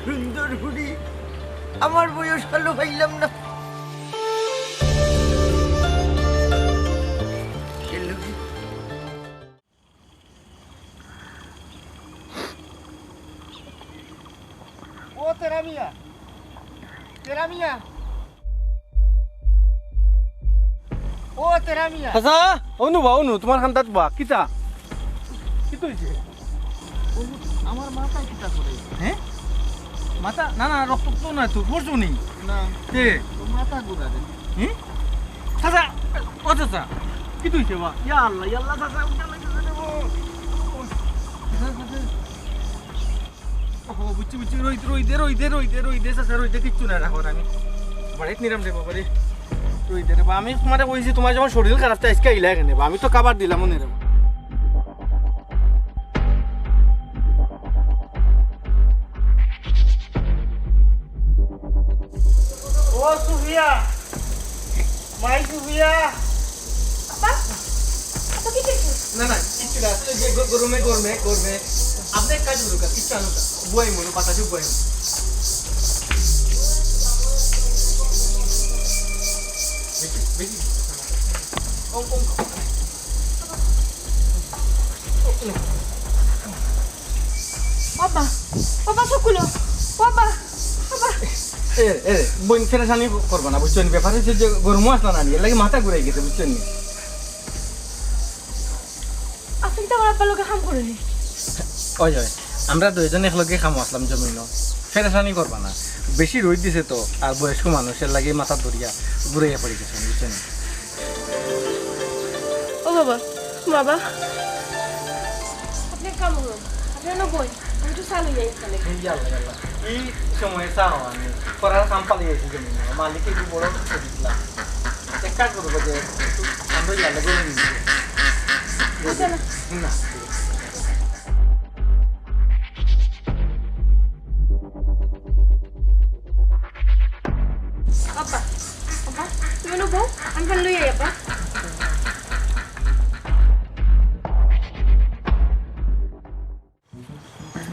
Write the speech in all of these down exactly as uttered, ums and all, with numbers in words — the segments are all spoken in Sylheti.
সুন্দর ফুরি, আমার বয়স কালো পাইলাম না। গেল কি? ও তেরা মিয়া, তেরা মিয়া, ও তেরা মিয়া। আচ্ছা, অনু বা, অনু, তুমার কান্দাত বা, কিতা? কিতা অইছে? ও, আমার মাথায় কিতা করে? হে? মাথা? না, না, রক্ত তো নায় তো, পড়ছো নি? না। তে? তো মাথা ঘুরা রে। হুম? চাচা, ও চাচা, কিতা অইছে বা? ইয়া আল্লাহ, ইয়া আল্লাহ, চাচা, উঠে লাগছে রে বা। চাচা, চাচা। ও, বুঝছি, বুঝছি, রইদে, রইদে, রইদে, চাচা, রইদে, কিচ্ছু না, রাখো, আমি বাড়িত নিরাম রে বাবা রে। রইদে রে বা, আমি তুমারে কইছি, তুমার যখন শরীর খারাপ, তো আইজকে আইলা কেনে বা, আমি তো কাবার দিলাম নে রে বা। ও সুফিয়া, মাই সুফিয়া। আপা, আপা, কিতা অইছে? না, না, কিচ্ছু না, আসলে যে গ-, গরমে, গরমে, গরমে। আপনে এক কাজ করুন, কিচ্ছু আনুন না। বুয়াই মনো, বাতাসে বুয়াই মনো। বেশি, বেশি। কম, কম, কম। বাবা, বাবা, চোখ খুলো। বাবা, বাবা। এ, এ, বইন, পেরেশানি করবা না, বুঝছো নি? ব্যাপার অইছে যে গরমও আসলা না নি, এর লাগি মাথা ঘুরাই গেছে, বুঝছো নি? আপনি তো আমার আব্বার লগে কাম করেনি। ওই, ওই, আমরা দুইজন একলগে কামো আসলাম জমিনো। পেরেশানি করবা না, বেশি রইদ দিছে তো, আর বয়স্ক মানুষের লাগি মাথা ধরিয়া ঘুরাইয়া পড়ি গেছে, বুঝছো নি? ও বাবা, বাবা। আপনি এক কাম করুন, আপনি অনো বইন, আমি একটু চা লই আই এখানে। ইয়াল্লা, ইয়াল্লা। এই সময়ে চা হওয়া নেই। করার কাম পালিয়ে আইছি জমিনো। মালিকে একটু বড় করে দিলাম। এক কাজ করবো যে, একটু আমরা ইয়াল্লা করে নিই। আচ্ছা না। না। আব্বা, আব্বা, তুমি অনো বও, আমি পানি লই আই, আব্বা।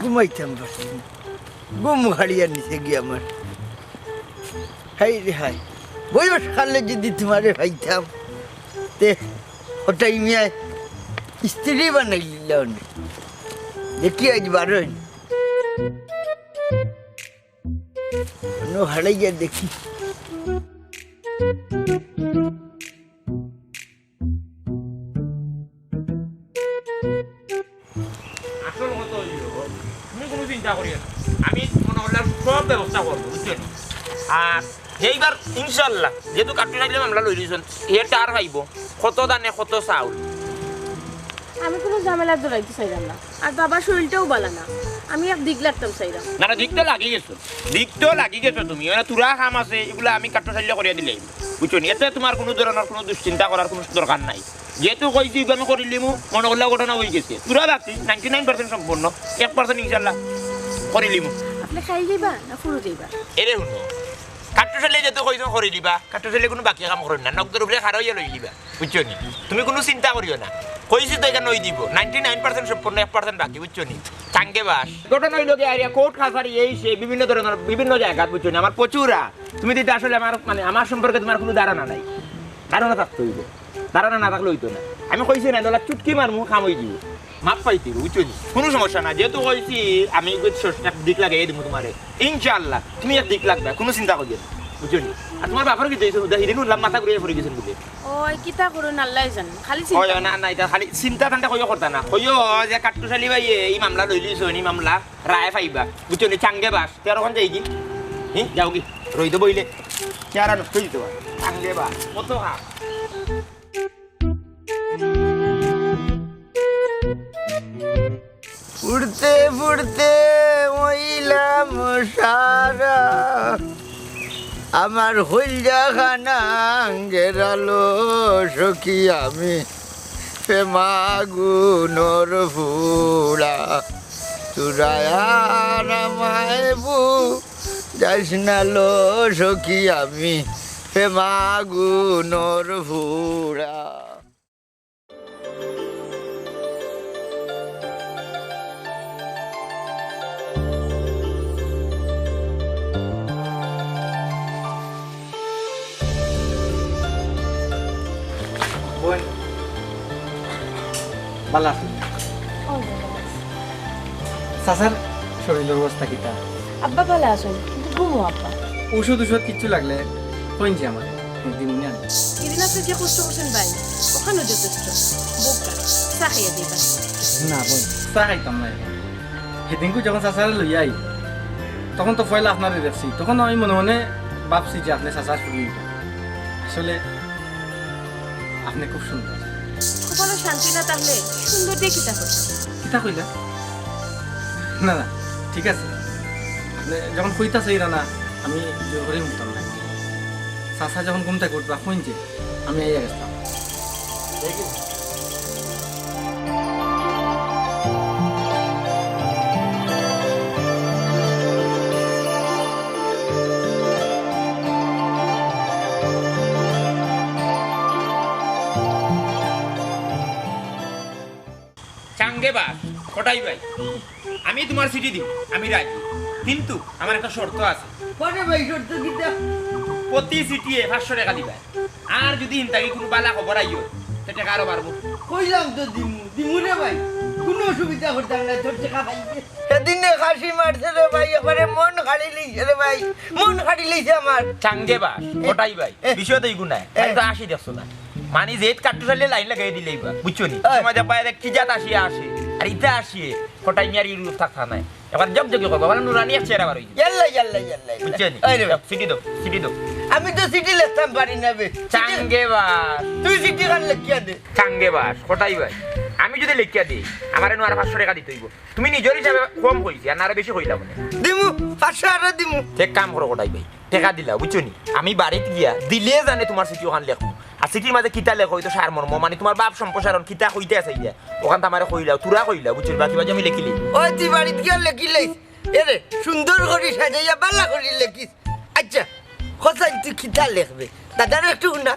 ঘুমাইতাম পারছি না। ঘুম হারিয়া নিছে গি আমার। হায় রে হায়, বয়স কালে যদি তুমারে পাইতাম, তে হটাই মিয়ায় স্ত্রী বানাইলিলা অনে। দেখি আইজ বারইন। অনো হারাইয়া দেখি। আসল কথা অইলো, তুমি কুনু চিন্তা করিও না, আমি মনো করলাম সব ব্যবস্থা করবো, বুঝছো নি? আর যেইবার ইনশাআল্লাহ, যেহেতু কাট্টুশ আলীয়ে মামলা লইলিছইন, হে টের পাইবো কত ধানে কত চাউল। আমি কুনু ঝামেলাত জড়াইতাম চাইরাম না, আর বাবার শরীরটাও ভালা না, আমি এক দিক লাগতাম চাইরাম। না, না, দিক তো লাগি গেছো, দিক তো লাগি গেছো তুমি, অনে থুড়া কাম আছে, ইগুলা আমি কাট্টুশ আলীয়ে করিয়া দিলাইমু, বুঝছো নি? এতে তুমার কুনু ধরনর কুনু দুশ্চিন্তা করার কুনু দরকার নাই। যেহেতু কইছি, ইগুলা আমি করিলিমু, মনো করলে ঘটনা অই গেছে। থুড়া বাকি, ninety nine percent সম্পূর্ণ, এক percent ইনশাআল্লাহ করিলিমু। আপনে খাই যাইবা না ফুরু যাইবা? এরে হুনো, কাট্টুশ আলীয়ে যেহেতু কইছইন করিলিবা, কাট্টুশ আলীয়ে কুনু বাকি কাম করইন না, নগদর উপরে খাড়া অইয়া লইলিবা, বুঝছো নি? তুমি কুনু চিন্তা করিও না, কইছি তো ইখান অই দিবো, ninety nine percent সম্পূর্ণ, এক percent বাকি, বুঝছো নি? চাঙ্গে বাস। ঘটনা অইলো গিয়া, আইরা কোর্ট কাছারি এই সেই বিভিন্ন ধরনর বিভিন্ন জাগাত, বুঝছো নি? আমার প্রচুর আ-, তুমি দিতে আসলে আমার, মানে, আমার সম্পর্কে তুমার কুনু ধারণা নাই। ধারণা থাকতে অইবো, ধারণা না থাকলে অইতো না। আমি কইছি না, ইলা চুটকি মারমু, কাম অই দিবো, মাফ পাইতে অইবো, বুঝছো নি? কুনু সমস্যা না, যেহেতু কইছি আমি এক দিক লাগাই দিমু তুমারে, ইনশাআল্লাহ তুমি এক দিক লাগবা, কুনু চিন্তা করিও না, বুঝছো নি? আর তুমার বাপর কিতা অইছে, হুদা হিদিন হুনলাম মাথা ঘুরাইয়া পড়ি গেছইন বুলে। ওই কিতা করইন আল্লায় জানইন, খালি চিন্তা। ওই না, না, ইতা খালি চিন্তা ঠান্ডা কইও করতা না, কইও যে কাট্টুশ আলী ভাইয়ে ই মামলা লইলিছইন, ই মামলা রায় পাইবা, বুঝছো নি? চাঙ্গে বাস, তেরো খান যাইগি। হি, যাওগি, রইদো বইলে। চেহারা নষ্ট অই দিতো পারে। চাঙ্গে বাস, কত খা। ফুরতে ফুরতে অইলাম সারা, আমার কইলজা খান আঙ্গেরালো সখী আমি। প্রেম আগুনর ফুড়া, তুরা আর আমায় বুঝাইস না লো সখী আমি, প্রেম আগুনর ফুড়া। ভালা আছইন? চাচার শরীলর অবস্থা কিতা? আব্বা ভালা আছইন, কিন্তু ঘুমো আব্বা। ঔষধ ঔষধ কিচ্ছু লাগলে কইন যে আমারে, দিমুনে আনি। ইদিন আপনে যে কষ্ট করছইন ভাই, অখানউ যথেষ্ট। বউক্কা, চা খাইয়া যাইবা। না বোন, চা খাইতাম না এখন। হিদিনকু যখন চাচারে লইয়া আই, তখন তো পয়লা আপনারে দেখছি, তখন আমি মনে মনে ভাবছি যে আপনে চাচার ফুড়ি অইবা। আসলে আপনে খুব সুন্দর। কপালো শান্তি না থাকলে সুন্দর দিয়া কিতা করতাম? কিতা কইলা? না, না, ঠিক আছে। আপনে যখন কইতা চাইরা না, আমি জোর করি হুনতাম না। চাচা যখন ঘুম থাকি উঠবা, কইন যে আমি আইয়া গেছলাম। চাঙ্গে বাস, কটাই ভাই, আমি তুমার চিঠি দিমু, আমি রাজি, কিন্তু আমার একটা শর্ত আছে। কও রে ভাই, শর্ত কিতা? প্রতি চিঠিয়ে পাঁচশো টেকা দিবায়। আর যুদি হিন থাকি কুনু ভালা খবর আইয়ো, তে টেকা আরো বাড়বো। কইলাম তো দিমু, দিমু রে ভাই, কুনু অসুবিধা করতাম না, তোর টেকা পাইবে। হিদিনে খাসি মারছে রে ভাই, একবারে মন খাড়ি লইছে রে ভাই, মন খাড়ি লইছে আমার। চাঙ্গে বাস, এ, কটাই ভাই, এ, বিষয় তো ইগু নায়, এ। আমি তো আসি দেখছো না। মানি যেত কাট্টু চাইলে লাইন লাগাই দিলেই বা, বুঝছো নি? এ। সময় দেখবা এক কি জাত আসিয়া আসে, আর ইতা আসিয়ে, কটাই মিয়ার ইউরোপ থাকতা নাই। এবার জগ জগি করবো, আবার নুরানি এক চেহারা বার অইছে। ইয়াল্লা, ইয়াল্লা, ইয়াল্লা, ইয়াল্লা। বুঝছো নি? এই রে ভাই। চিঠি দেও, চিঠি দেও। আমি তো চিঠি লেখতাম পারি না বে। চিঠি চাঙ্গে বাস। তুই চিঠি খান লেখিয়া দে। চাঙ্গে বাস, কটাই ভাই। আমি যুদি লেখিয়া দেই, আমারে নু আরো পাঁচশো টেকা দিতে অইবো। তুমি নিজর হিসাবে কম কইছি, আর না আরো বেশি কইলাম মানে। দিমু, পাঁচশো আরো দিমু। তে এক কাম করো কটাই ভাই, টেকা দিলাও, বুঝছো নি? আমি বাড়িত গিয়া দিলে জানে তুমার চিঠি অখান লেখমু। আর চিঠির মাঝে কিতা লেখো, অউ তো সারমর্ম, মানি তুমার ভাব সম্প্রসারণ, কিতা কইতে চাইরায়, অখান তো আমারে কইলাও, থুড়া কইলাও, বুঝছো নি? বাকি বাকি আমি লেখিলিমু। ওই তুই বাড়িত গিয়া লেখিলিস। এরে, সুন্দর করি সাজাইয়া ভালা করি লেখিস। আচ্ছা, হোসেন, তুই কিতা লেখবে? দাদারে একটু হুনা।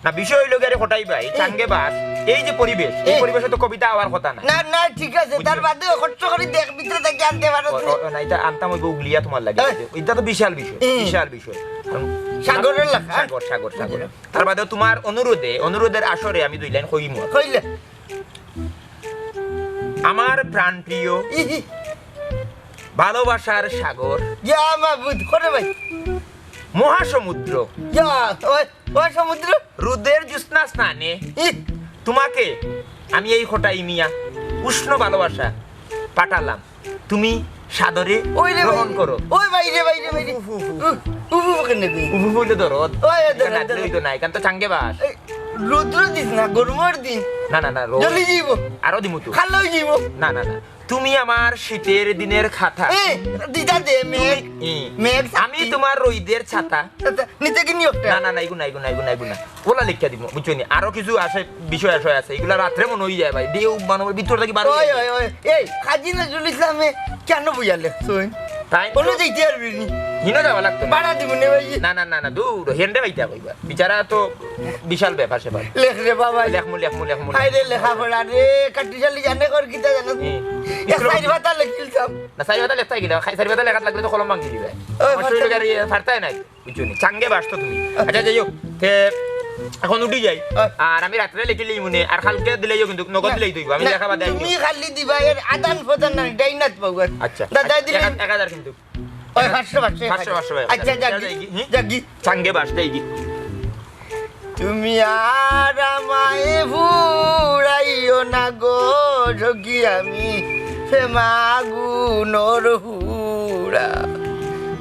না, বিষয় অইলো গিয়া রে কটাই ভাই, এ। চাঙ্গে বাস, এই যে পরিবেশ, এই এ। পরিবেশো তো কবিতা অওয়ার কথা না। না, না, ঠিক আছে, বুঝছো? তার বাদে কষ্ট করি দেখ, ভিতরে থাকি আনতে পারো ও, তুই। ও, ও, না, ইতা আনতাম অইবো উগলিয়া তুমার লাগি। এ। ইতা তো বিশাল বিষয়, এ। বিশাল বিষয়। কারণ সাগরর লেখা। সাগর, সাগর, সাগর। তার বাদে তুমার অনুরোধে, অনুরোধের আসরে আমি দুই লাইন কইমু। কইলে। আমার প্রাণপ্রিয়, ইহি। ভালোবাসার সাগর, ইয়া মাবুদ, কও রে ভাই। মহাসমুদ্র, ইয়া, ওই, ওই সমুদ্র। রোদের জ্যোৎস্না স্নানে ই। তোমাকে আমি এই কটাই মিয়া উষ্ণ ভালোবাসা পাঠালাম, তুমি সাদরে ওই রে ভাই, গ্রহণ করো। ওই ভাই রে, ভাই রে, ভাই রে। উফ, উফ, উফ। উফ, উফ, উফ কেনে বে? উফ, উফ অইলে দরদ। ওই, ওই দরদ, এটা নাচলে দরদ। অইতো নায়, কারণ তো চাঙ্গে বাস। এই, রৌদ্র দিস না, গরমর দিন। না, না, না, রৌদ। জ্বলি যাইবো। আরো দিমু তো। কালা অই যাইবো। না, না, না। তুমি আমার শীতের দিনের খাতা। এ, দিদা দে, মেঘ। তুমি, ই। মেঘ আমি ছাতি। তোমার রইদের ছাতা। আচ্ছা, নিতে কি নিয়োগটা? না, না, না, ইগু না, ইগু না, ইগু না, ইগু না। ওলা লেখিয়া দিমু, বুঝছো নি? আরো কিছু আছে, বিষয় আশয় আছে, ইগুলা রাত্রে মনো অই যায় ভাই। ঢেউ মানে ভিতর থাকি বার অই ওই, যায়। ওই, ওই, এই, কাজী নজরুল ইসলামে কেনে বইয়া লেখছইন? তাই তো। অনো যাইতে পারবি নি? হিনো যাওয়া লাগতো না। ভাড়া দিমু নে ভাই। না, না, না, না, দূর, হেন্ডে ভাইটা কইবা। বিচারা তো বিশাল ব্যাপার স্যাপার। লেখ রে বাবা। লেখমু, লেখমু, লেখমু, হায় রে, লেখমু। লেখাপড়া রে, কাট্টুশালী জানে কর কিতা জানো? হুম। এক চাইর পাতা লেখিলতাম। না, চাইর পাতা লেখতায় কিলা? চাইর পাতা লেখাত লাগলে তো কলম ভাঙি দিবে। ওই আমার শরীরে ফাটা। গাড়ি ফারতায় নাই। বুঝছো নি? চাঙ্গে বাস তো তুমি। আচ্ছা, যাই হোক, তে এখন উঠি যাই। আহ। আর আমি রাত্রে লেখিলিমু নে, আর কালকে দিলাইও কিন্তু, নগদ না, দিলাইতো অইবো। আমি না, লেখা বাদে আইবো। তুমি খালি দিবা, এর আদান প্রদান নাই, ডাইনাত পাওয়ার। আচ্ছা, দাদা আচ্ছা, দিলে এক হাজার, এক হাজার কিন্তু। ওই পাঁচশো, পাঁচশো, পাঁচশো, পাঁচশো, এক হাজার। আচ্ছা, যাক গি, যাক গি। যাক গি। চাঙ্গে বাস, যাই গি। তুমি আর আমায় ফুরাইও না গো, সখী আমি প্রেমাগুনর হুড়া।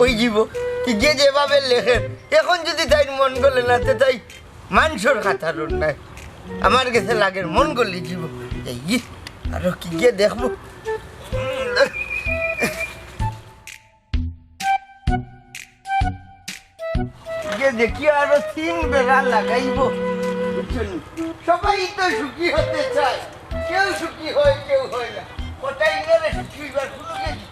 ওই জীব, কি যে যেভাবে লেখের, এখন যদি তাইর মন গলে না, তে তাই মানষর খাতার নাই। আমার গেছে লাগের মন গলি জীব। এই, আরো কি গিয়ে দেখবো? যে দেখি আরো তিন বেড়া লাগাইবো। বুঝছনি? সবাই তো সুখী হতে চায়, কেউ সুখী হয়, কেউ হয় না। কটাই মিলে সুখী হইবার কোনো গেছে।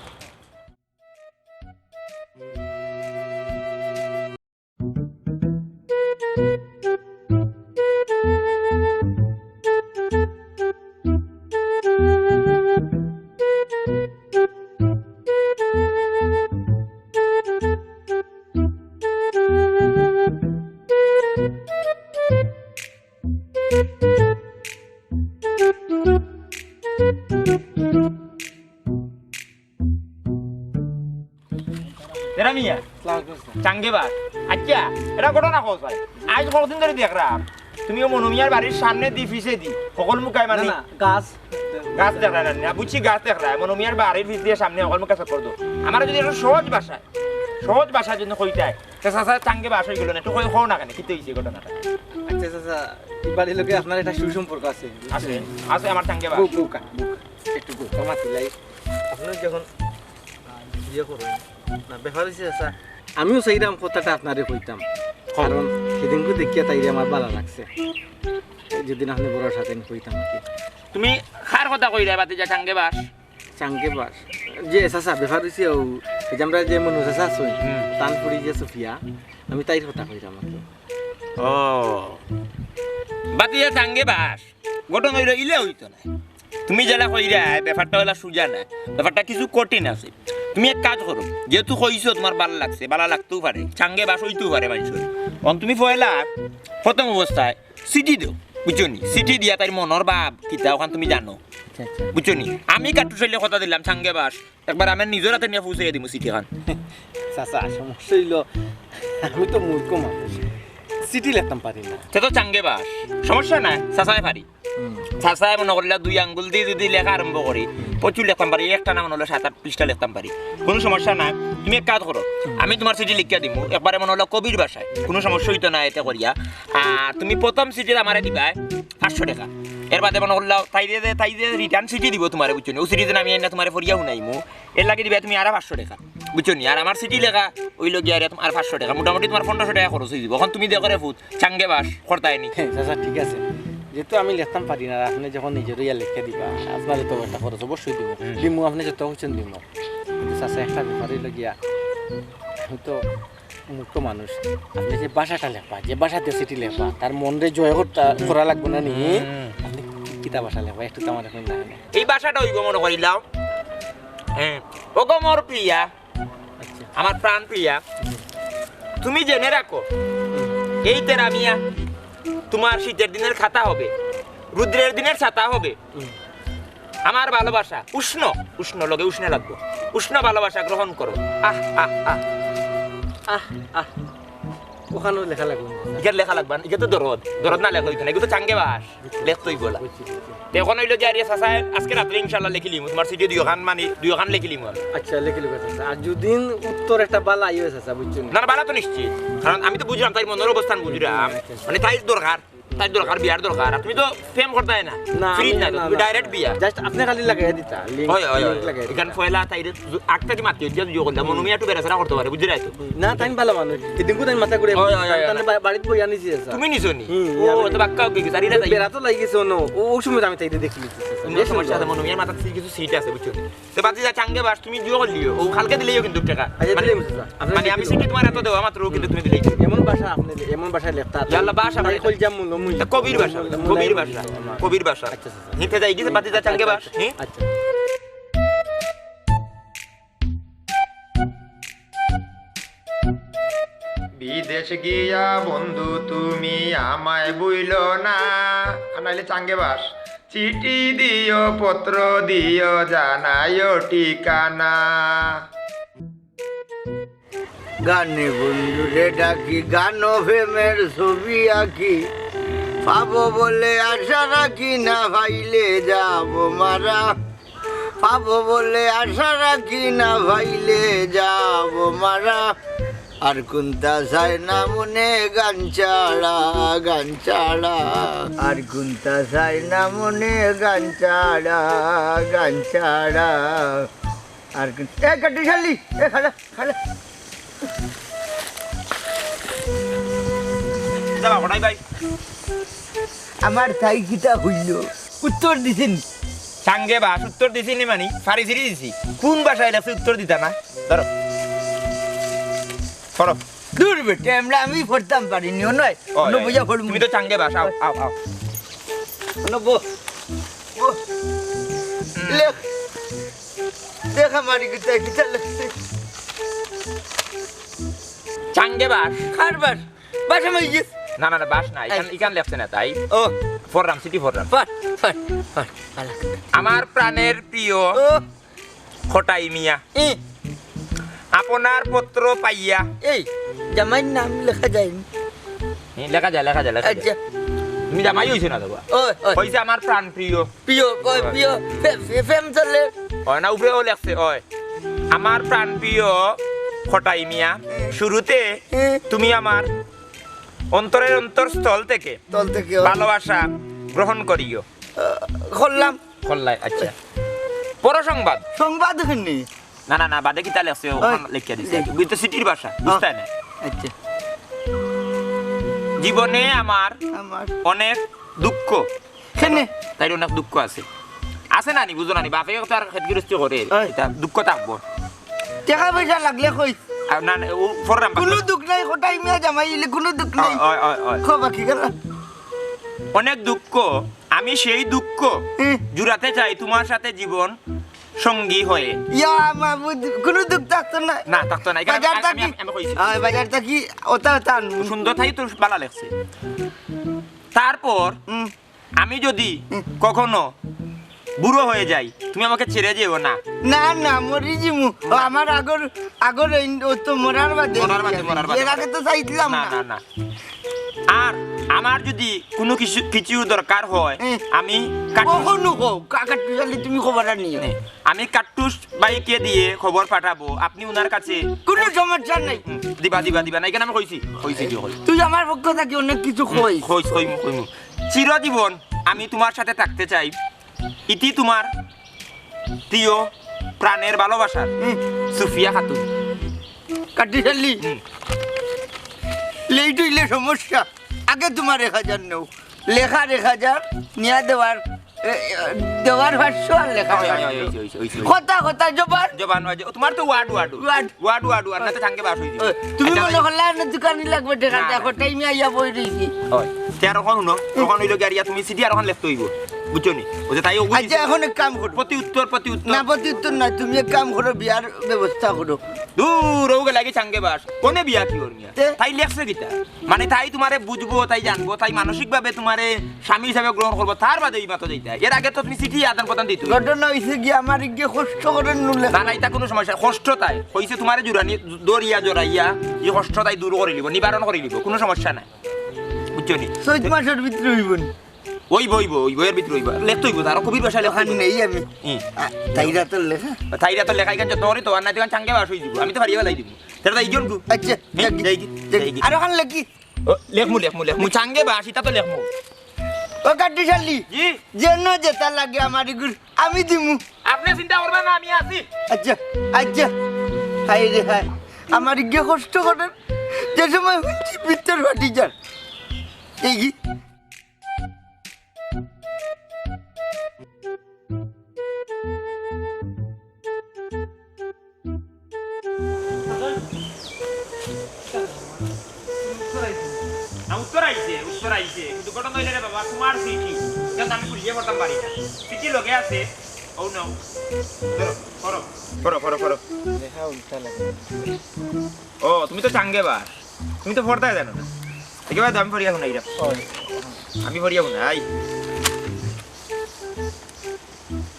চাঙ্গে বাস। আচ্ছা, এটা ঘটনা কও চাই। আইজ কতদিন ধরি দেখরাম তুমি ও মনু মিয়ার বাড়ির সামনেদি পিছেদি হকল মুখায় মানে না, না, গাছ। গাছ দেখরায় না, না, বুঝছি গাছ দেখরায়। মনু মিয়ার বাড়ির পিছ দিয়া সামনে হকল মুখায় চক্কর দেও। আমারে যদি একটু সহজ ভাষায়, সহজ ভাষায় যদি কইতায়, তে চাচা চাঙ্গে বাস অইগেলো না, একটু কই কও না কেনে, কিতা অইছে ঘটনাটা? আচ্ছা চাচা, ই বাড়ির লগে আপনার একটা সুসম্পর্ক আছে। আছে, আছে আমার চাঙ্গে বাস। বউক্কা, বউক্কা, একটু বউক্কা মাতিলাই। আপনে যখন ইয়ে করইন, না, ব্যাপার অইছে চাচা, আমিও চাইরাম কথাটা আপনারে কইতাম, কারণ হিদিনকু দেখিয়া তাইরে আমার ভালা লাগছে। যদি না আপনে বড় সাথে কইতাম আর কি। তুমি কার কথা কইরায় ভাতিজা চাঙ্গে বাস? চাঙ্গে বাস। যে চাচা, ব্যাপার অইছে অউ, এই যে আমরা যে মনু চাচা আছইন, হুম। তান ফুড়ি যে সুফিয়া, আমি তাইর কথা কইরাম আর কি। ও, ভাতিজা চাঙ্গে বাস। ঘটনা অইলো ইলা অইতো না। তুমি যেলা কইরায়, ব্যাপারটা অলা সুজা না, ব্যাপারটা কিছু কঠিন আছে। তুমি এক কাজ করো, যেহেতু কইছো তুমার ভালা লাগছে, ভালা লাগতেও পারে, চাঙ্গে বাস অইতেও পারে মানষর। অখন তুমি পয়লা প্রথম অবস্থায় চিঠি দেও, বুঝছো নি? চিঠি দিয়া তাইর মনর ভাব কিতা অখান তুমি জানো, আচ্ছা, আচ্ছা। বুঝছো নি? আমি কাট্টুশ অইলে কথা দিলাম চাঙ্গে বাস, একবার আমি নিজর আতে নিয়া পৌঁছাইয়া দিমু চিঠিখান। চাচা, সমস্যা অইলো, আমি তো মূর্খ মানুষ, চিঠি লেখতাম পারি না। তে তো চাঙ্গে বাস, সমস্যা নাই, চাচায় পারি। হুম। চাচায় মনো করিলা দুই আঙ্গুল দি যদি লেখা আরম্ভ করি, প্রচুর লেখতাম পারি, একটা না মনো অইলো সাত আট পৃষ্ঠা লেখতাম পারি, কুনু সমস্যা নাই। তুমি এক কাজ করো, হুম। আমি তুমার চিঠি লিখিয়া দিমু, একবারে মনো অইলো কবির ভাষায়, কুনু সমস্যা অইতো না এতে করিয়া। আর তুমি প্রথম চিঠিত আমারে দিবায় পাঁচশো টেকা। এর বাদে মনো করলাও, তাই যে, তাই যে return চিঠি দিবো তুমারে, বুঝছো নি? অউ চিঠি যেন আমি আনিয়া তুমারে পড়িয়া হুনাইমু, এর লাগি দিবায় তুমি আরো পাঁচশো টেকা, বুঝছো নি? আর আমার চিঠি লেখা অইলো গিয়া রে তুমার পাঁচশো টেকা, মোটামুটি তুমার পনেরোশো টেকা খরচ অইযিবো। অখন তুমি দেখো রে ফুত, চাঙ্গে বাস, করতায় নি। হ্যাঁ, চাচা, ঠিক আছে। যেহেতু আমি লেখতাম পারি না, আর আপনে যখন নিজর ইয়া লেখিয়া দিবা, আপনারে তো একটা খরচ অবশ্যই দিমু। হুম। দিমু, আপনে যত কইছইন দিমু। কিন্তু চাচা, একটা ব্যাপার অইলো গিয়া, আমি তো মূর্খ মানুষ। আপনে যে ভাষাটা লেখবা, যে ভাষাতে চিঠি লেখবা, তার মনরে জয় করতা, হুম। করা লাগবো না নি? হুম। আপনে কি-, কিতা ভাষা লেখবা? একটু তো আমারে কইন না। এই ভাষাটা অইবো মনো করিলাও, হ্যাঁ, ওগো মোর প্রিয়া, আচ্ছা। আমার প্রাণ প্রিয়া, তুমি জেনে রাখো, এই তেরা মিয়া তুমার শীতের দিনের খাতা হবে, রুদ্রের দিনের ছাতা হবে। হুম। আমার ভালোবাসা উষ্ণ, উষ্ণ লগে উষ্ণে লাগবো, উষ্ণ ভালোবাসা গ্রহণ করো। আহ, আহ, আহ। আহ, আহ। অখানও লেখা লাগবো না। ইখান লেখা লাগবো না, ইখান তো দরদ, দরদ না লেখা অইতো না, ইখান তো চাঙ্গে বাস, লেখতে অইবো না। বুঝছি, বুঝছি। তে অখন অইলো যে, আরে চাচা, আইজকে রাত্রে ইনশাআল্লাহ লেখিলিমু, তুমার চিঠি দুইখান, মানে, দুইখান লেখিলিমু আমি। আচ্ছা, লেখিলিবা চাচা। আর যদি উত্তর একটা ভালা আইও চাচা, বুঝছো নি? না, না, ভালা তো নিশ্চিত, কারণ আমি তো বুঝরাম, তাইর মনর অবস্থান বুঝরাম, আচ্ছা, আচ্ছা। মানে, তাইর দরকার। তাইর দরকার, বিয়ার দরকার। আর তুমি তো প্রেম করতায় না, না, free আমি না, না, তুমি না। Direct বিয়া। Just আপনে খালি লাগাইয়া দিতা, link, হয়, হয়, link হয়। লাগাইয়া ইখান দিতা। পয়লা তাইরে আগ থাকি মাতি দিয়া দিও করলাম, হুম। মনু মিয়া একটু বেড়াছেড়া করতে পারে, বুঝরায় তো? না, তাইন ভালা মানুষ। হিদিনকু তাইন মাথা ঘুরে, হয়, হয়, হয়, তাইন হয়। বা-, বাড়িত বইয়া নিছি, চাচা। তুমি নিছো নি? হুম, ও, ইয়া তো বাক্কা অই গেছে, আর ইটা তাই। বেড়াত লাগি গেছে, অনো। ও, অউ সময় আমি তাইরে দেখিলিছি, চাচা। কুনু সমস্যা আছে, মনু মিয়ার মাথাত কিছু seat আছে, বুঝছো নি? তে ভাতিজা চাঙ্গে বাস, তুমি দিও করলিও, ও কালকে দিলেও কিন্তু টেকা। আচ্ছা, মানে, দিলাইমু চাচা। আপনে মানে, আমি দিলাইমু। চিঠি তুমার আতো দেওয়া মাত্র, কিন্তু তুমি দিলাইছো। এমন ভাষা আপনে, এমন ভাষায় লেখতা। ইয়া আল্লাহ, ভাষা মানে, কইল জাম মূল মুই। তা কবির ভাষা, মূল কবির মুই ভাষা, আমার। কবির ভাষা। আচ্ছা, আচ্ছা, আচ্ছা। নিতে যাই, গেছে ভাতিজা আচ্ছা, চাঙ্গে আচ্ছা, বাস, আচ্ছা। হুম? আচ্ছা। বিদেশ গিয়া বন্ধু তুমি আমায় ভুইলো না, আর নাইলে চাঙ্গে বাস। চিঠি দিও, পত্র দিও, জানাইও ঠিকানা। গানে বন্ধুরে ডাকি, গানো প্রেমের ছবি আঁকি। পাবো বলে আশা রাখি, না পাইলে যাব মারা। পাবো বলে আশা রাখি, না পাইলে যাব মারা। আর কুন্তা চায় না মনে গান ছাড়া, গান ছাড়া। আর কুন্তা চায় না মনে গান ছাড়া, গান ছাড়া। আর কুন-, এ কাট্টুশ আলী, এ খাড়া, খাড়া। দাঁড়াও, কোথায় ভাই? আমার তাই কিতা হইল? উত্তর দিছেন? চাঙ্গে বাস, উত্তর দিছি নি মানি? ফারি ছিড়ি দিছি। কোন ভাষায় লেখছে উত্তর দিতা না? ধরো। পড়ো। দূর বেটা, আমরা, আমি পড়তাম পারি নি, নয়। ও, অন্য অয়, বুঝা অয়। পড়মু। তুমি তো চাঙ্গে বাস, আও, আও, আও। অন্য বো-, বো-, হুম। লেখ। দেখ আমার কিতা, কিতা লেখছে। চাঙ্গে বাস। কার বাস? বাসা মই গেছ। না, না, না, বাস না, ইখান, আই। ইখান লেখছে না, তাই। ও। পড়রাম, চিঠি পড়রাম। পড়, পড়, পড়, ভালা। আমার প্রাণের প্রিয় ও। কটাই মিয়া। ই। আপনার পত্র পাইয়া। এই। জামাইর নাম লেখা যায়নি। হুম, লেখা যায়, লেখা যায়, লেখা যায়। আচ্ছা। তুমি জামাই অইছো না তো বা? ওই, ওই। অইছে আমার প্রাণ প্রিয়। প্রিয়, ওই, ওই। প্রিয়। ফে-, ফে-, প্রেম চলে। ওই না, উপরেও লেখছে, ওই। আমার প্রাণ প্রিয় খটাই মিয়া, হুম। শুরুতে হুম। তুমি আমার অন্তরের অন্তরস্থল থেকে তল থেকে, ওই। ভালোবাসা গ্রহণ করিও। আহ, করলাম। করলাই, আচ্ছা। পড়ো সংবাদ। সংবাদ ওখানে। না, না, না, বাদে কিতা লেখছে, ওখান ওই, লেখিয়া দিছে। জি। বুঝতে চিঠির ভাষা, হ্যাঁ। বুঝতে না। আচ্ছা। জীবনে আমার আমার। অনেক দুঃখ। কেনে? তাইর অনেক দুঃখ আছে। আছে না নি, বুঝো না নি? বাপে তো আর খেতগিরস্তি করে, ওই। এটা দুঃখ থাকবো। টেকা পয়সা লাগলে কই? আর না, না, ও ফররাম বাকি। কোনো দুঃখ নাই, খটাই মিয়া জামাই ইলে কোনো দুখ নাই। ওই, ওই, ওই, ওই। খো বাকি গেল। অনেক দুঃখ, আমি সেই দুঃখ হুম। জুড়াতে চাই তোমার সাথে জীবন সঙ্গী হয়ে। ইয়া মাবুদ, কোনো দুঃখ থাকতো না। না, থাকতো না। এখানে বাজার আমি, থাকি, আমি, আমি কইছি। হ্যাঁ, বাজার থাকি, ওটা, ওটা আনবো। সুন্দর থাকি তো ভালা লাগছে। তারপর হুম। আমি যদি হুম। কখনো বুড়ো হয়ে যাই, তুমি আমাকে ছেড়ে যেও না। না, না, মরি যিমু। ও, আমার আগর, আগর এই, ও তো মরার বাদে। মরার বাদে, মরার বাদে। এর আগে তো চাইছিলাম না, না। না, না। আর আমার যদি কোনো কিছু, কিছু দরকার হয়, হুম। আমি কাট্টুস কখনো হোক, কাকাটুশালি তুমি খবর নিও। হুম। আমি কাট্টুস ভাইকে দিয়ে খবর পাঠাবো, আপনি ওনার কাছে কোনো সমস্যা নাই। হুম, দিবা, দিবা, দিবা। না, এখানে আমি কইছি, কইছি, কইছি। তুই আমার পক্ষ থাকি অনেক কিছু হুম, কইস। কইস, কইমু, কইমু। চিরজীবন আমি তোমার সাথে থাকতে চাই। ইতি তোমার প্রিয় প্রাণের ভালোবাসার হুম। সুফিয়া খাতুন। কাট্টুশালি। হুম। লেট হইলে সমস্যা। আগে তোমার এক হাজার নেও। লেখার এক হাজার, নিয়া দেওয়ার, এ, এ, দেওয়ার পাঁচশো আর লেখা ওই, ওই, ওই, পাঁচশো। ওই, ওই, ওই, ওই। কথা, কথা, জবান। জবান, ওই যে, তোমার তো word, word. Word. Word, word, word, না তো চাঙ্গে বাস হয়ে যাবে। ওই, তুমি আচ্ছা, মনে ওই। করলে আর দোকানি লাগবে, দেখা না, দেখো, না। টাইমে আইয়া বই রইছি। ওই, তে আর এখন হুনো, তখন হইলো কি আর ইয়া তুমি চিঠি আর এখন লেখতে হইব। বুঝছো নি? ওই যে তাই ওগুলি আচ্ছা, এখন এক কাম করো। প্রতি উত্তর, প্রতি উত্তর। না, প্রতি উত্তর না, তুমি এক কাম করো, বিয়ার ব্যবস্থা করো। দূর, ওগুলো লাগে চাঙ্গে বাস। কোনে বিয়া কি ওর মিয়া? তে? তাই লেখছে কিতা? মানে তাই তোমারে বুঝবো, তাই জানবো, তাই মানসিকভাবে তোমারে স্বামী হিসাবে গ্রহণ করবো, তার বাদে এই মাত্র যাইতে হয়। এর আগে তো তুমি চিঠি আদান প্রদান দিতে হইবে। ঘটনা হইছে কি, আমার ইগে কষ্ট করে নুলে। না, না, এটা কোনো সমস্যা, কষ্ট তাই। কইছে তোমারে জুড়ানি, দরিয়া জড়াইয়া, এই কষ্ট তাই দূর করে নিব, নিবারণ করে নিব, কোনো সমস্যা নাই। বুঝছো নি? চৈত মাসের ভিতরে হইব নি? ওই বই, বই, বইয়ের ভিতরে হইব। লেখতে হইব, তারও কবির ভাষায় লেখতে ওখানে হইব। নেই আমি। হুম। আ, তাইরা তো লেখা। তাইরা তো লেখা, এখান যত্ন করে তো, আর না তো এখান চাঙ্গে বাস হয়ে দিব। আমি তো ফাড়িয়ে বেলাই দিব। তাহলে তাই ইজন গু। আচ্ছা, হুম? দেখি, যাই কি? দেখি। আর ওখানে লেখি? ও, লেখমু, লেখমু, লেখমু। চাঙ্গে বাস, এটা তো লেখমু। ও কাট্টুশালি, জি? যেন যেটা লাগে আমার ইগুর, আমি দিমু। আপনি চিন্তা করবেন না, আমি আছি। আচ্ছা, আচ্ছা। হায় রে হায়। আমার ইগে কষ্ট করেন। যে সময় হুনছি ভিতর ফাটি যার। এই কি? না, উত্তর আইছে, উত্তর আইছে। কিন্তু ঘটনা হইলে রে বাবা, তোমার চিঠি। এটা তো আমি খুলিয়ে পড়তাম পারি না। চিঠি লগে আছে। Oh no। ধরো, পড়ো। পড়ো, পড়ো, পড়ো। লেখা উল্টা লাগে। ও, তুমি তো চাঙ্গে বাস। তুমি তো পড়তায় জানো না। একেবারে তো আমি পড়িয়া শুনাই রে। ওই। আমি পড়িয়া শুনাই।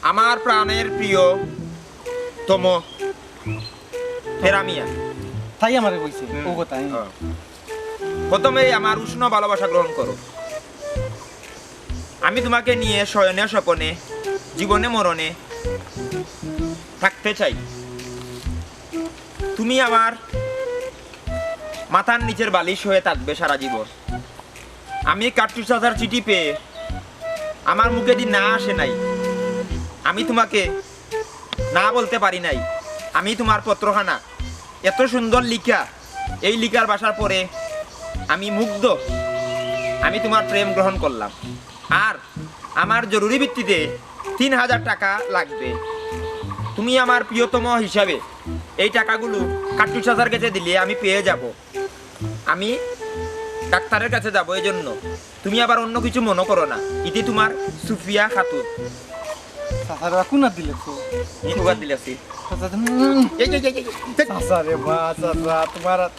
আমার প্রাণের প্রিয়তম হেরা মিয়া। তাই আমারে কইছে, হুম। ও কথা, হুম। ও। প্রথমেই আমার উষ্ণ ভালোবাসা গ্রহণ করো। আমি তোমাকে নিয়ে শয়নে স্বপনে, জীবনে মরণে থাকতে চাই। তুমি আমার মাথার নিচের বালিশ হয়ে থাকবে সারা জীবন। আমি কাট্টুস চাচার চিঠি পেয়ে আমার মুখেদি না আসে নাই। আমি তোমাকে না বলতে পারি নাই। আমি তোমার পত্রখানা, এত সুন্দর লিখা, এই লিখার ভাষার পরে আমি মুগ্ধ। আমি তোমার প্রেম গ্রহণ করলাম। আর আমার জরুরি ভিত্তিতে তিন হাজার টাকা লাগবে। তুমি আমার প্রিয়তম হিসাবে এই টাকাগুলো কাট্টুস চাচার কাছে দিলে আমি পেয়ে যাব। আমি ডাক্তারের কাছে যাব, এই জন্য। তুমি আবার অন্য কিছু মনে করো না। ইতি তোমার সুফিয়া খাতুন। চাচারে বা কোন দিলে তো? এই দুবার দিলে আছে। চাচা, উম। এই, এই, এই, এই, এই। চাচা রে বা, চাচা, তোমার আর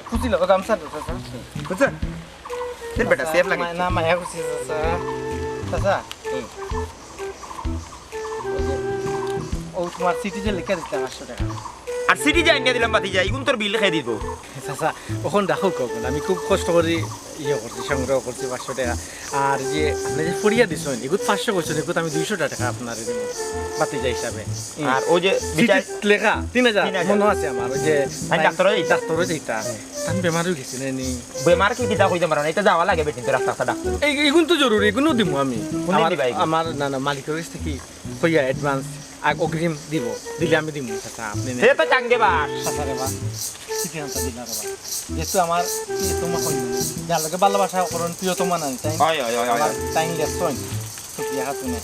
খুশি লাগো, গামছা দাও, চাচা। বুঝছো? তোর বেটা সেফ লাগে। না, মায়া খুশি, চাচা। চাচা। হুম। ও তোমার চিঠি যে লিখে দিতে পাঁচশো টাকা। আর সিটি যে আনিয়া দিলাম ভাতিজা, ইগুন তোর বিল কে দিবো? চাচা, অখন রাখো কখন, আমি খুব কষ্ট করি ইয়ে করছি, সংগ্রহ করছি পাঁচশো টেকা। আর যে আপনে যে ফড়িয়া দিছইন, ইগুত পাঁচশো কইছইন, ইগুত আমি দুইশো টেকা আপনারে দিমু ভাতিজা হিসাবে। হুম। আর ওই যে সিটিত বিচার লেখা তিন হাজার, তিন হাজার। মনো আছে আমার, ওই যে আই ডাক্তারও যাইতা। ডাক্তারও যাইতা। হুম। তান বেমার অই গেছে নি? বেমার কি কিতা কইতাম পারো না, ইতা যাওয়া লাগে বেটিন তো রাস্তা রাস্তা ডাক্তার। এই, ইগুন তো জরুরি, ইগুনও দিমু আমি। কুনদিন আমার, দিবা ইগুন? আমার না, না, মালিকর গেছ থাকি কইয়া advance আগ অগ্রিম দিবো, দিলে আমি দিমু, চাচা, আপনে নেন। হে তো চাঙ্গে বাস। চাচা রে বা, সিটি আনতা দিলা রে বা। যেহেতু আমার প্রিয়তমা কইন, যার লগে ভালোবাসা করইন প্রিয়তমা নাই, তাই? অয়, অয়, অয়, অয়, আমার অয়। তাইন লেখছইন, সুপ্রিয়া খাতুনে।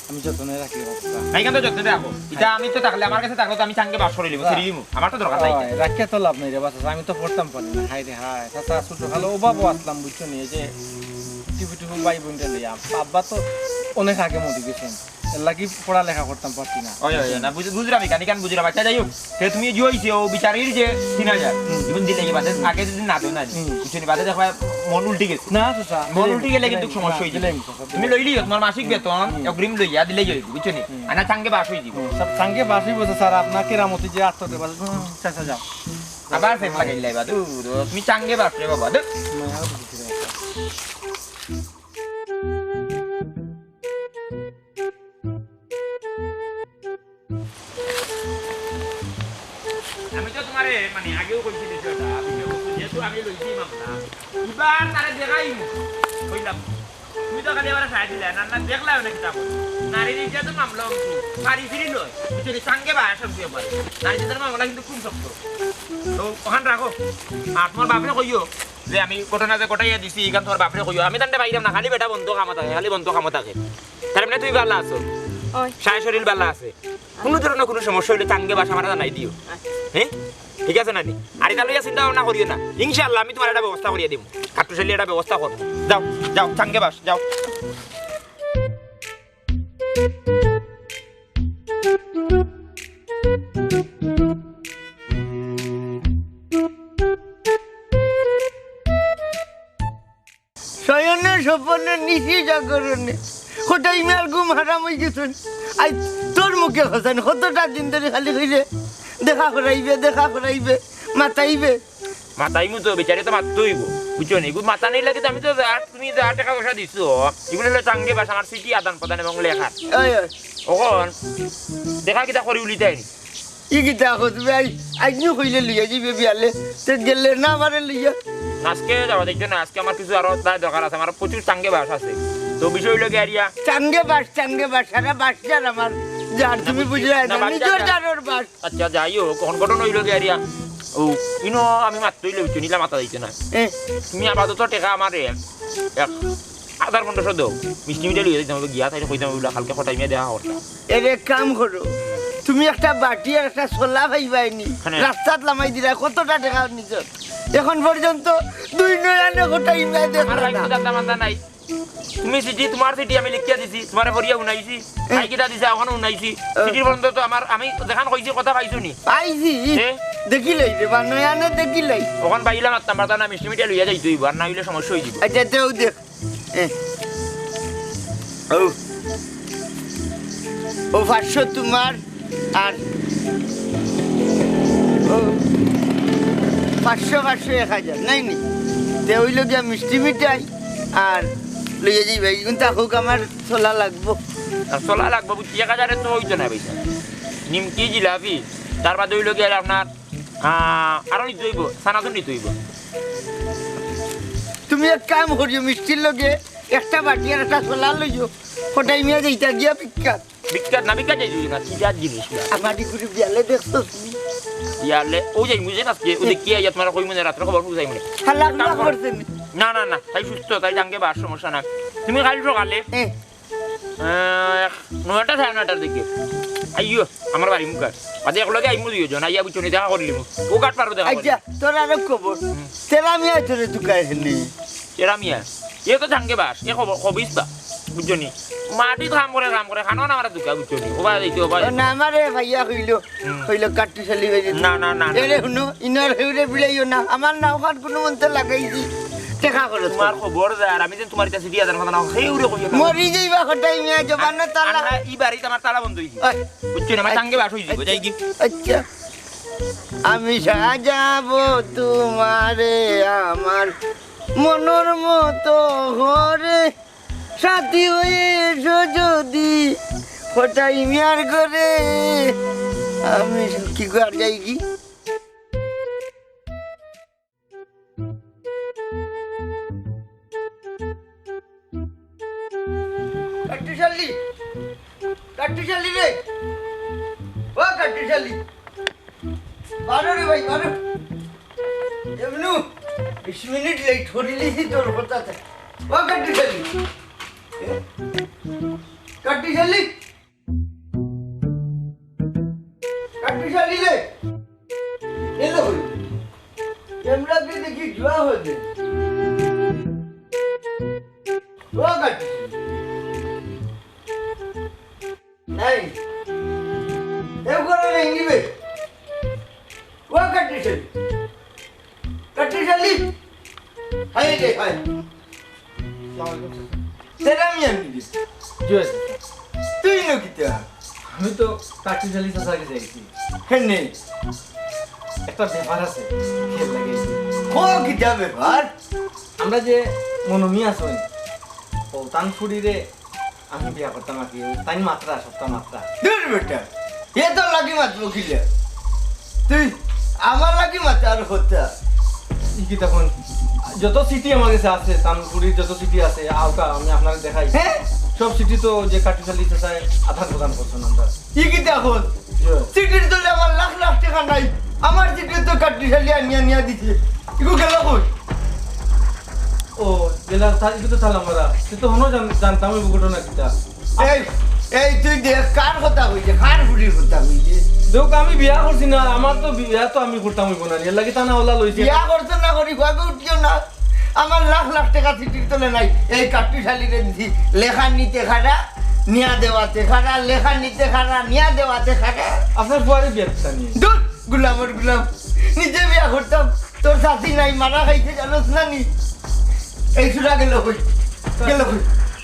আমি যত্নে রাখি রে বা, চাচা। না, ইখান তো যত্নে রাখো। ইতা আমি তো থাকলে, আমার গেছে থাকলে তো আমি চাঙ্গে বাস করি লিমু, বাহ। ছেড়ে দিমু। আমার তো দরকার নাই। অয়, রাখিয়া তো লাভ নাই রে বা, চাচা, আমি তো পড়তাম পারি না। হায় রে হায়, চাচা, ছোট কালো অভাবও আসলাম, বুঝছো নি? এই যে টিপু টিপু ভাই বোনটা লইয়া, আব্বা তো অনেক আগে মরি গেছেন। এর লাগি পড়ালেখা করতাম পারছি না। অয়, অয়, অয়, না, বুঝ-, বুঝলাম, ইখান, ইখান বুঝলাম। আচ্ছা, যাই হোক, তে তুমি যে অইছে, ও বিচারির যে তিন হাজার, হুম। ইগুন দিলে কি বাদে, আগে যদি না দেও না, হুম। বুঝছো নি, বাদে দেখবা মন উল্টি গেছে। না, চাচা, মন দিলাম, উল্টি গেলে কিন্তু দিলাম, সমস্যা অইছে। দিলাম, চাচা, তুমি দিলাম। লইলিও, তোমার মাসিক বেতন, হুম। অগ্রিম লইয়া দিলেই অইব, বুঝছো নি? হুম। আর না চাঙ্গে বাস অই দিব। হুম, সব চাঙ্গে বাস অইব, চাচা, আর আপনার কেরামতি যে আত্মতে পারে, হুম, চাচা, যাও। আবার ফেক লাগাই লাইবা, দূর, তুমি চাঙ্গে বাস রে বাবা, দূর। না, আর বুঝছি না, চাচা। আমি তো তোমারে মানে আগেও কইছি বিষয়টা, বিষয়বস্তু যেহেতু আমি লইছি মামলা, এবার তারে দেখাই কইলাম, তুমি তো খালি আবার সাইড দিলে না, না দেখলাম না কিতা কই। নারীর ইজ্জত মামলা অংশ, পারি ফিরি লয়, যদি সঙ্গে বা আসল দিয়ে পারে। নারী জাতের মামলা কিন্তু খুব শক্ত। তো ওখান রাখো, আর তোমার বাপরে কইও যে আমি ঘটনা যে ঘটাইয়া দিছি, এখান তোমার বাপরে কইও। আমি তান্ডে বাইরাম না, খালি বেটা বন্ধ কামো থাকে, খালি বন্ধ কামো থাকে। তার মানে তুই ভালো আছো? ওই। সারা শরীর ভালো আছে? কোনো ধরনের কোনো সমস্যা হইলে চাঙ্গে বাসা মারা জানাই দিও। আচ্ছা। হ্যাঁ, ঠিক আছে নানি? আর এটা লইয়া চিন্তা ভাবনা করিও না, ইনশাআল্লাহ আমি তোমার একটা ব্যবস্থা করিয়া দিব। কাট্টুশালি একটা ব্যবস্থা করবো। যাও, যাও, চাঙ্গে বাস, যাও। শয়নে স্বপনে নিশি জাগরণে কটাই মিয়ার ঘুম হারাম অই গেছে। আই তোর মুখে হোসেন কতটা দিন ধরি খালি কইরে দেখা করাইবে, দেখা করাইবে, মাতাইবে। মাতাইমু তো, বিচারে তো মাততে অইব, বুঝছো নি? এগুলো মাতা নেই লাগে তো আমি তো যা, তুমি যা টাকা পয়সা দিছো, এগুলো হলো চাঙ্গে বাস আমার চিঠি আদান প্রদান এবং লেখা। ওই, ওই। অখন দেখা কিতা করি উলিতাই নি? ই কিতা কও তুমি? আই, আইজনু কইলে লইয়া যাইবে বিয়ালে, তে গেলে না আমারে লইয়া। আজকে যাওয়া দেখছো না, আজকে আমার কিছু আরো দা-, দরকার আছে, আমার প্রচুর চাঙ্গে বাস আছে। তো বিষয় হইলো গিয়া আরিয়া। চাঙ্গে বাস, চাঙ্গে বাস, সারা বাস যার আমার, যার না, তুমি বুঝছি। বুঝলে না, না, বাস নিজের যার। জানোর বাস। আচ্ছা, যাই হোক, অখন ঘটনা হইলো গিয়া আরিয়া। ও, ইনো আমি মাত্র হইলে বুঝছো, নিলা মাথা দিতে না। এ। তুমি আপাতত টেকা আমারে এক আধার পনেরোশো দেও, মিষ্টি মিঠাই লইয়া দিতাম, আমি গিয়া তাইরে কইতাম, "ওগুলা কালকে কটাই মিয়া দেখা করতাম।" এরে কাম করো, তুমি একটা বাটি আর একটা ছোলা পাইবায় নি, হ্যাঁ। রাস্তাত লামাই দিলা, কতটা টেকা নিজর? এখন পর্যন্ত দুই নয়নে কটাই মিয়া দেখো আমার ভাই না। দাদা মাথা নাই। তুমি চিঠি, তোমার চিঠি আমি লিখিয়া দিছি, তোমারে পড়িয়া শুনাইছি। হ্যাঁ। তাই কিতা দিছে, অখনো শুনাইছি। হ্যাঁ। চিঠির পর্যন্ত তো আমার, আমি যেখান কইছি কথা পাইছো নি? পাইছি। হ্যাঁ। দেখিলাই রে বা, নয়ানে দেখিলাই। অখন বাইলা মারতাম পারতাম না, মিষ্টি মিঠাই লইয়া যাইতে হইব, আর না হইলে সমস্যা হয়ে যাব। আচ্ছা, দেও দেখ। এ। ও। ও পাঁচশো তোমার, আর ও পাঁচশো, পাঁচশো, এক হাজার, নাই নি? তে অইলো গিয়া মিষ্টি মিঠাই, আর লইয়া যাইবা, কিন্তু হোক আমার ছোলা লাগবো। আর ছোলা লাগবো, বুঝছি, এক হাজারে তো হইতো না পয়সা। নিমকি, জিলাপি, তার বাদে অইলো গিয়া আপনার আহ, আরো নিতে হইব, সানাতন নিতে হইব। তুমি এক কাম করিও, মিষ্টির লগে একটা বাটি আর একটা ছোলা লইও। কটাই মিয়া যাইতা গিয়া বিখ্যাত। বিখ্যাত না, বিখ্যাত যাই না, কি জাত জিনিস না। আমার ইগুরে বিয়ালে দেখছো তুমি? বিয়ালে, ও যাই মুঝে আজকে, ও দেখি আইয়া তোমার কই মনে রাত্রে খবর বুঝাই মনে। হালা গুলা কাম কর। করছে নি? না, না, না, তাই সুস্থ, তাই জাঙ্গে বাস, সমস্যা না। তুমি কাল সকালে হ্যাঁ। আহ, নয়টা, সাড়ে নয়টার দিকে আইও আমার বাড়ি মুখার। বাদে একলগে আইমু দুইজন, আইয়া বুঝছো নি, দেখা করিলিমু। ও ঘাট পারো দেখা আচ্ছা, করিলিমু। তোর আরো খবর। হুম। তেরা মিয়া তোরে তুকাই হেলি। তেরা মিয়া? এ তো জাঙ্গে বাস, এ খবর, খবিস তা। বুঝছো নি? মাটিত কাম করে, কাম করে, খানো না আমরা তুকা, বুঝছো নি? ও বাড়ি যাইতে, ও বাড়ি ও না, আমারে ভাইয়া কইলো। হুম। কইলো কাট্টু শালি হইলে। না, না, না, না। এরে হুনো, ইনার হেউরে বিলাইও না। আমার নাও খান কোনো মন্ত্র লাগাইছি। টেকা খরচ তোমার করো। খবর যা, আর আমি যেন তোমার ইটা চিঠি আদান কথা না, হেউরে কইও না। মরি যাইবা কটাই মিয়া, জবান না তালা। আর না, ই বাড়িত আমার তালা বন্ধ হইছে। ওই। বুঝছো না, আমার চাঙ্গে বাস হইছে, আচ্ছা। যাই কি? আচ্ছা। আমি সাজাবো তোমারে আমার মনর মতো ঘরে, সাথী হয়ে এসো যদি কটাই মিয়ার ঘরে। আমি কি ঘর যাই কি? কাট্টুশালী, কাট্টুশালী রে, ও কাট্টুশালী, বারো রে ভাই, বারো। এমনু বিশ মিনিট লেট করিলিছি তোর কথাতে। ও কাট্টুশালী, এ? কাট্টুশালী, কাট্টুশালী রে, এলো হই। ক্যামেরা দিয়ে দেখি জুয়া হয়েছে। ও কাট্টুশালী। নাই। এ করে নেই নিবে। ও কাট্টুশালী। কাট্টুশালী। হায় রে, হায়। তেরা মিয়া নিবে। জি, স্যার। তুই না কিতা? আমি তো কাট্টুশালী চাচার গেছে আইছি। কেনে? একটা ব্যাপার আছে, খেয়াল লাগে। ও কিতা ব্যাপার? আমরা যে মনু মিয়া আছইন, ও তান ফুড়িরে আমি বিয়া করতাম আর কি, তাইন মাতরা, সবটা মাতরা। দূর বেটা, এ তো লাগি মাতবো কিলা? তুই আমার লাগি মাতার কথা। ই কি তখন যত চিঠি আমার গেছে আছে, তান ফুড়ির যত চিঠি আছে, আওকা আমি আপনারে দেখাই। হ্যাঁ? সব চিঠি তো যে কাট্টুশালী চাচায় আদান প্রদান করছইন আমরা। ই কি তখন? জি। চিঠির তলে আমার লাখ লাখ টেকা নাই, আমার চিঠি তো কাট্টুশালী আনিয়া নিয়া দিছে। ইগু গেল কই? ও, গেলা, তা, ইগু তো তালা মারা। সে তো হনো জান-, জানতাম অইবো ঘটনা কিতা। এই, এই তুই দেখ, কার কথা কইছে, কার ফুড়ির কথা কইছে? দেখ, আমি বিয়া করছি না, আমার তো বিয়া তো আমি করতাম অইবো না, এর লাগি তানা ওলা লইছে। বিয়া করছো না করি, ঘুমাতে উঠিও না। আমার লাখ লাখ টেকা চিঠির তলে নাই, এই কাট্টুশালীরে দিছি, লেখা নিতে খারা, নিয়া দেওয়াতে খারা, লেখা নিতে খারা, নিয়া দেওয়াতে খারা। আপনার ফুয়ারে বিয়া দিতা নি? দূর, গুলামর গুলাম, নিজে বিয়া করতাম, তোর চাচি নাই, মারা খাইছে, জানোস না নি? এই সুরা গেল কই? গেল কই?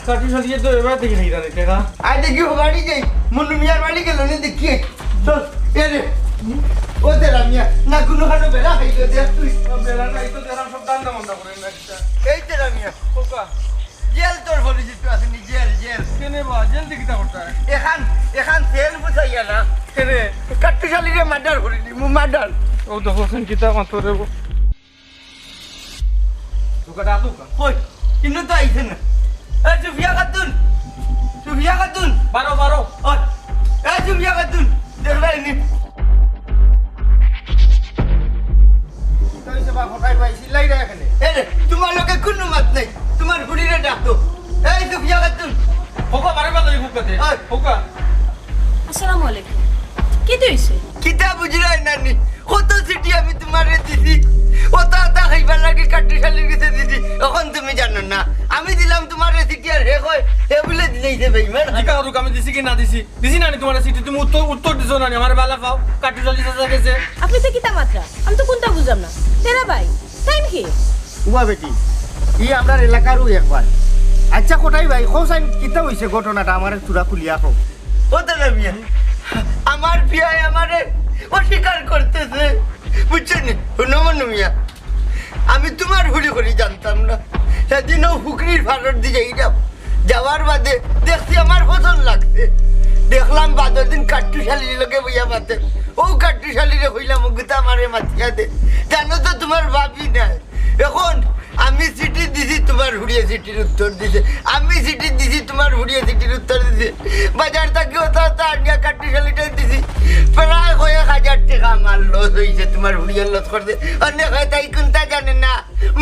কাট্টুশালীয়ে তো এবার দেখি নাই জানি, টেকা। আয় দেখি, ও বাড়ি যাই, মনু মিয়ার বাড়ি গেল নি, দেখি। চল, এ রে, ও তেরা মিয়া, না কোনো খানো বেড়া খাইল, দেখ তুই। ও বেড়া নাই তো, তেরা সব ধান্দা মান্দা করে না, কিতা? এই তেরা মিয়া। খোকা। জেল তোর পরিচিত আছে নি, জেল, জেল। কেনে বা, জেল দি কিতা করতা? এখান, এখান জেল বুঝাইয়া না। কেনে? কাট্টুশালীরে মার্ডার করিলি, মু মার্ডার। ও দেখো, কিতা মাত্র রে। কই? ইনো তো আইছে না। এ, সুফিয়া খাতুন। সুফিয়া খাতুন। বারো, বারো। ওই। এ, সুফিয়া খাতুন। দেখরায় নি? কিতা অইছে বা, খোকাই ভাই, চিল্লাইরা কেনে? এ রে, তোমার লগে কুনু মাত নাই। তোমার ফুড়িরে ডাকো। এই সুফিয়া খাতুন। খোকা, বারে বারে খোকা দে। ওই। খোকা। আসসালামু আলাইকুম। কিতা অইছে? কিতা বুঝরায় না নি? কত চিঠি আমি তোমারে দিছি, অতা অতা খাইবার লাগি কাট্টুশালীর গেছে দিছি, অখন তুমি জানো না। আমি দিলাম তোমারে চিঠি আর হে কয়, হে বুলে দিলাইছে বেইমান। জিকা করুক আমি দিছি কি না দিছি? দিছি না নি তোমারে চিঠি? তুমি উত্তর, উত্তর দিছো না নি? আমারে বালা পাও, কাট্টুশালী চাচার গেছে। আপনি তো কিতা মাতরা? আমি তো কুনতা বুঝলাম না। তেরা ভাই, তাইন কে? উবা বেটি, ই আমরার এলাকারউ একবার। আচ্ছা কটাই ভাই, কও চাইন কিতা অইছে ঘটনাটা আমারে থুড়া খুলিয়া কও। ও দাদা মিয়া, আমার বিয়ায় আমারে অস্বীকার করতেছে, বুঝছো নি? হুনো মনু মিয়া, আমি তোমার ফুড়ি করি জানতাম না। সেদিন অউ পুকুরির পাড়র দি যাইরাম, যাওয়ার বাদে দেখছি আমার পছন্দ লাগছে। দেখলাম বাদর দিন কাট্টুশালীর লগে বইয়া মাতে। অউ কাট্টুশালীরে কইলাম, "ওগুতা আমারে মাতিয়া দে।" জানো তো তোমার ভাবি নাই। এখন আমি চিঠি দিছি, তোমার ফুড়িয়ে চিঠির উত্তর দিছে। আমি চিঠি দিছি, তোমার ফুড়িয়ে চিঠির উত্তর দিছে। বাজার থাকি অতা অতা আনিয়া কাট্টুশালীটারে দিছি। প্রায় কয়েক হাজার টেকা আমার লস অইছে, তোমার ফুড়িয়ে লস করছে। অনেক হয় তাই কুনতা জানে না,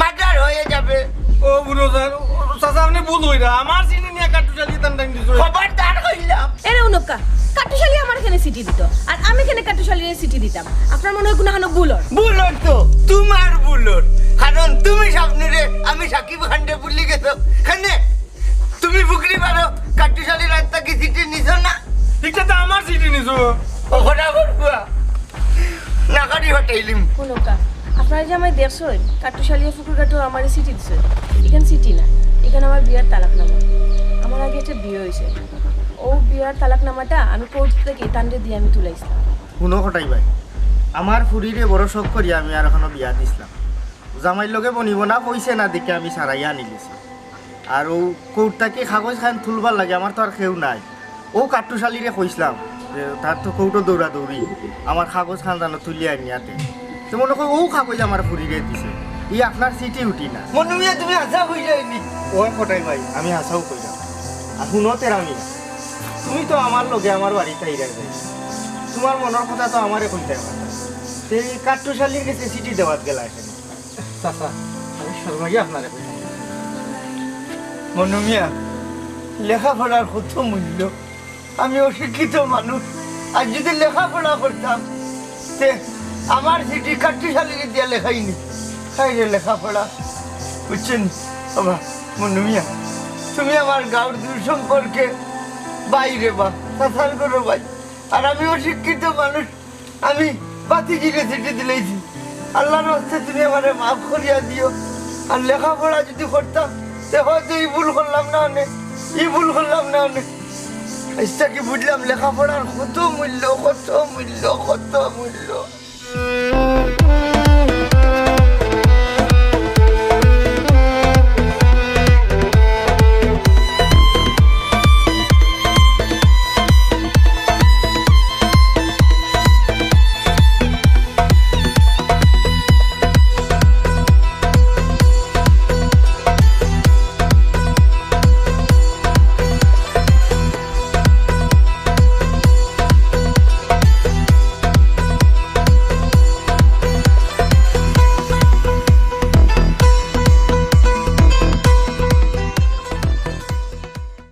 মার্ডার হয়ে যাবে। ও বুড়ো স্যার, ও, চাচা, আপনি ভুল কইরা। আমার চিঠি নিয়া কাট্টুশালী টান টান দিছো। খবরদার কইলাম। এরে উনকা, কাট্টুশালী আমারে কেনে চিঠি দিতো, আর আমি কেনে কাট্টুশালীরে চিঠি দিতাম? আপনার মনে হয় কুনু হানো ভুল অর। ভুল অর তো, তোমার ভুল অর। কারণ তুমি শাবনূরে আমি সাকিব খানরে ভুলি গেছো। কেনে? তুমি পুকুরি পাড়ো, কাট্টুশালীর আত থাকি চিঠি নিছো না? ইটা তো আমার চিঠি নিছো। ও ফটাফট কুয়া। না কাটি ফাটাইলিম। হুনকা, আপনারা যে আমায় দেখছইন, কাট্টুশালীয়ে পুকুর ঘাটো আমারে চিঠি দিছে। ইখান চিঠি না, ইখান আমার বিয়ার তালাকনামা। আমার আগে একটা বিয়া অইছে। অউ বিয়ার তালাকনামাটা আমি কোর্ট থাকি তানরে দিয়া আমি তুলাইছিলাম। হুনো কটাই ভাই, আমার ফুরিরে বড় শখ করি আমি আর এখনো বিয়া দিছলাম। জামাইর লগে বনিব না কইছে না দেখে আমি সারাইয়া আনিলিছি। আর ও কোর্ট থাকি কাগজ খান তুলবার লাগে আমার তো আর কেউ নাই। ও কাট্টুশালীরে কইছলাম যে তার তো কোর্টও দৌড়াদৌড়ি, আমার কাগজ খান জানো তুলিয়া আনিয়াতে। তো মনে কয় ও কাগজ আমার ফুরিরে দিছে, ই আপনার চিঠি উঠি না। মনু মিয়া, তুমি হাছা কইলায় নি? ওই কটাই ভাই, আমি হাছাউ কইলাম। আর হুনো তেরা মিয়া, তুমি তো আমার লগে আমার বাড়িত আইরায় যাই, তোমার মনর কথা তো আমারে কইতায় পারতায়। সেই কাট্টুশালীর গেছে চিঠি দেওয়াত গেলায় কেনে? চাচা, আমি শরমাইয়া আপনারে কইলাম। মনু মিয়া, লেখাপড়ার কত মূল্য। আমি অশিক্ষিত মানুষ, আর যদি লেখাপড়া করতাম, তে আমার চিঠি কাট্টুশালীরে দিয়া লেখাইনি। তাই রে লেখাপড়া, বুঝছইন? বাবা, মনু মিয়া, তুমি আমার গাঁওর দূর সম্পর্কে বাইরে বা চাচার ঘরর ভাই, আর আমি অশিক্ষিত মানুষ, আমি বাতিজিরে চিঠি দিলাইছি। আল্লাহর ওয়াস্তে তুমি আমারে মাফ করিয়া দিও। আর লেখাপড়া যদি করতাম, তে হয়তো ই ভুল করলাম না অনে, ই ভুল করলাম না অনে। আইচ্ছা, কি বুঝলাম লেখাপড়ার কত মূল্য, কত মূল্য, কত মূল্য।